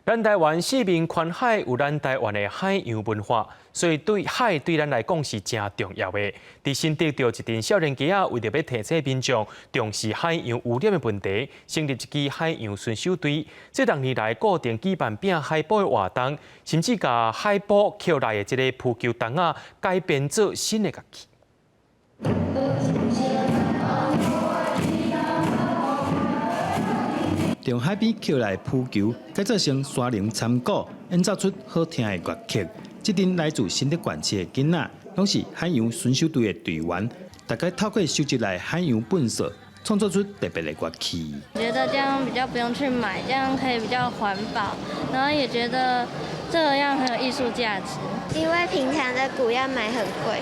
咱台灣四面環海，有咱台灣的海洋文化，所以對海對咱來講是誠重要的。佇新竹著一陣少年家仔，為著欲提醒民眾重視海洋污染的問題，成立一支海洋巡守隊。這兩年來固定舉辦拼海寶的活動，甚至共海埔抾來的這个浮球筒仔改編做新的樂器。從海邊抾來浮球，改做成沙龍參鼓，演奏出好聽的樂曲。這陣來自新竹縣市的囡仔，攏是海洋巡守隊的隊員，大家透過收集來海洋糞掃，創作出特別的樂器。覺得這樣比較不用去買，這樣可以比較環保，然後也覺得這樣很有藝術價值。因為平常的鼓要買很貴，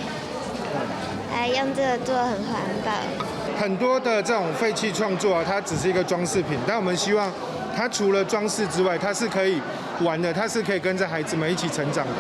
來用這個做很環保。很多的這種廢棄創作啊，它只是一個裝飾品，但我們希望它除了裝飾之外，它是可以玩的，它是可以跟着孩子們一起成長的。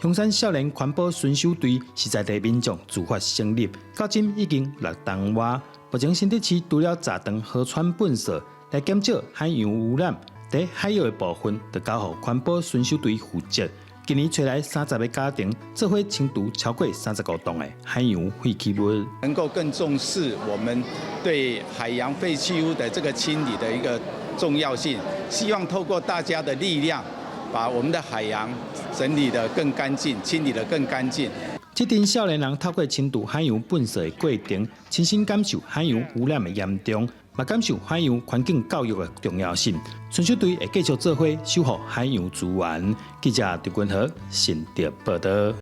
香山少年環保巡守隊是在地民眾自發成立，到今已經六冬外。目前新竹市除了鍘斷河川糞掃來減少海洋污染，佇海洋的部分就交予環保巡守隊負責。今年揣來30個家庭，做伙清除超過35噸的海洋廢棄物。能夠更重視我們對海洋廢棄物的這個清理的一個重要性，希望透過大家的力量，把我們的海洋整理得更乾淨，清理得更乾淨。這陣少年人透過清除海洋糞掃的過程，親身感受海洋污染的嚴重，嘛感受海洋環境教育的重要性。巡守隊會繼續做伙守護海洋資源。記者陳君和新竹報導。